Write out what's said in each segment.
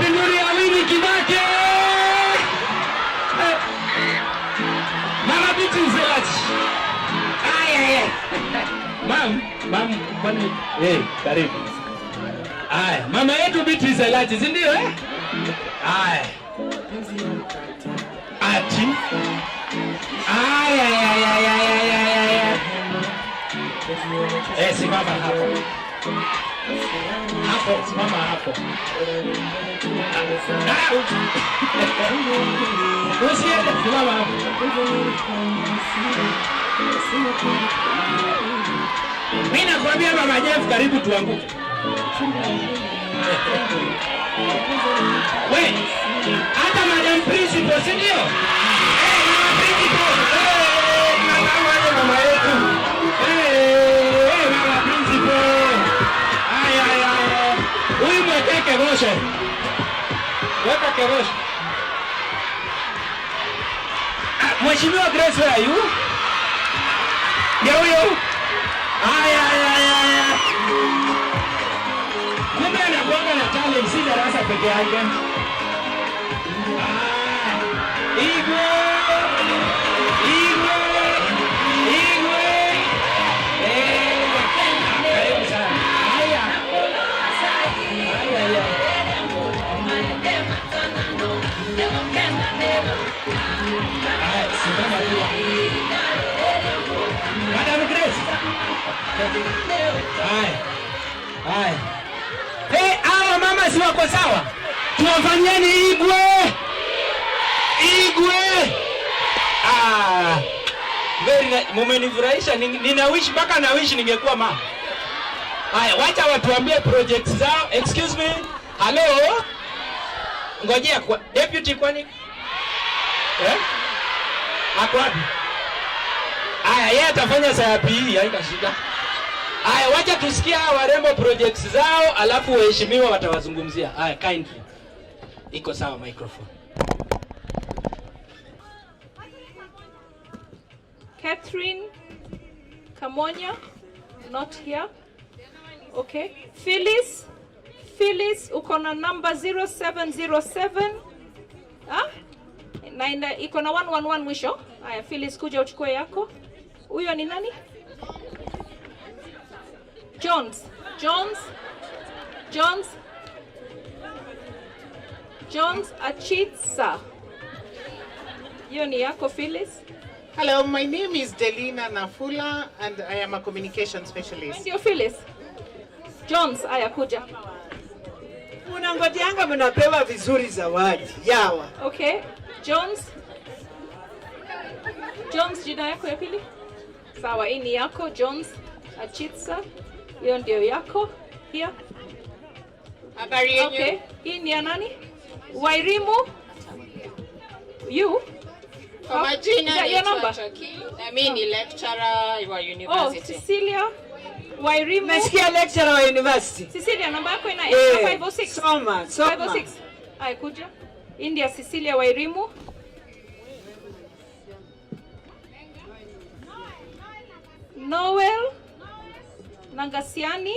Wapi nduru ya Winnie Kibaki? Eh. Mama Beatrice Elachi. Aya, aya. Mam, mam, kwani eh, karibu. Aya, mama yetu Beatrice Elachi, si ndio, eh? Aya. Ati. Aya, aya, aya, aya, aya, aya. Eh, simama hapo. Hapo, simama hapo. Ah, usiende, simama hapo. Mimi nakwambia, Mama Jeff, karibu tuanguke. We, hata Madam Principal, si ndio? Eh, Mama Principal. Eh, mama wale mama yetu. Eh, eh, Mama Principal. Aya, aya, aya. Huyu mwekee kegosho. Weka kegosho. Ah, Mheshimiwa Grace, where are you? Ndio huyo. Aya, aya, aya, aya. Kumbe anakuanga na talent, si darasa peke yake. Ah, Igwe! Igwe! Igwe! Eh, karibu sana. Haya. Haya, haya. Haya, simama tu. Madam Grace. Haya. Haya. Hey, hawa mama si wako sawa? Tuwafanyieni igwe. Igwe. Ah. Very nice. Mumenifurahisha. Nina wish mpaka na wish ningekuwa mama. Haya, wacha watuambie projects zao. Excuse me. Hello. Ngojea kwa deputy, kwani? Eh? Ako wapi? Haya, yeye atafanya saa ya PE, haina shida. Haya, wacha tusikie hawa warembo projects zao, alafu waheshimiwa watawazungumzia. Haya, kindly. Iko sawa microphone. Catherine Kamonya, not here. Okay. Phyllis, Phyllis, uko na number 0707. Ah? Na iko na 111 mwisho. Haya, Phyllis, kuja uchukue yako. Huyo ni nani? Jones. Jones. Jones. Jones Achitsa. Hiyo ni yako, Phyllis. Hello, my name is Delina Nafula and I am a communication specialist. Ndio Phyllis. Jones, aya, kuja. Unangojeanga mnapewa vizuri zawadi yawa. Okay. Jones. Jones, jina yako ya pili? Sawa, hii ni yako, Jones Achitsa. Hiyo ndio yako. Here. Habari yenyu. Okay. Hii ni ya nani? Wairimu. You? Kwa majina Is that your naitwa number? Choki na mimi ni lecturer wa Oh, university. Cecilia Wairimu. Umesikia, lecturer wa university? Cecilia, namba yako ina Eh, 506. Soma, soma. 506. Aya, kuja. India Cecilia Wairimu. Noel Nangasiani.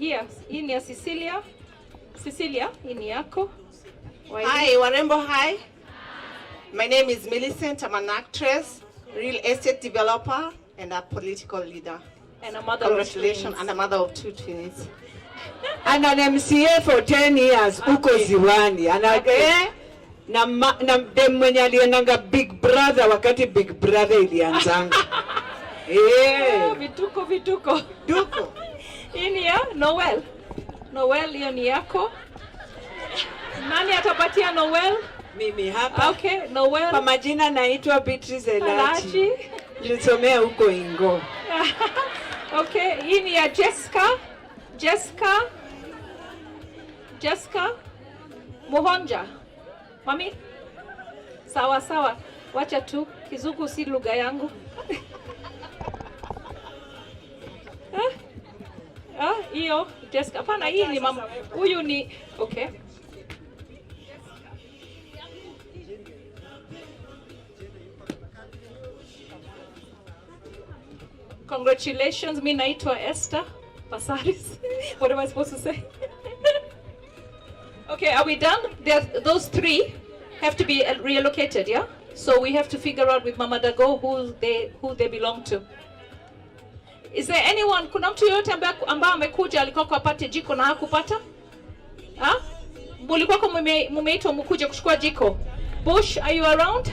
Yes, hii ni ya Cecilia. Cecilia, hii ni yako. Wairimu. Hi, Warembo, hi. My name is Millicent. I'm an actress, real estate developer, and a political leader. And a mother of Congratulations, twins. And a mother of two twins. And an MCA for 10 years huko Ziwani. Ana, eh, na dem mwenye aliendanga Big Brother wakati Big Brother ilianzanga. Eh. Oh, vituko, vituko. Duko. Hii ni ya Noel. Noel, hiyo ni yako. Nani atapatia Noel? Mimi hapa. Okay, Noel. Kwa majina naitwa Beatrice Elachi. Elachi. Nilisomea huko Ingo. Okay, hii ni ya Jessica. Jessica. Jessica Muhonja. Mami? Sawa sawa. Wacha tu, Kizungu si lugha yangu. Ah? Ah, hiyo Jessica. Hapana, hii ni mama. Huyu ni, okay. Congratulations, mi naitwa Esther Pasaris. What am I supposed to say? Okay, are we done? There, those three have to be reallocated, yeah? So we have to figure out with Mama Dago who they belong to. Is there anyone, kuna mtu yoyote ambaye amekuja alikuwa apate jiko na hakupata? Ha? Mulikuwa mumeitwa mkuje kuchukua jiko. Bush, are you around?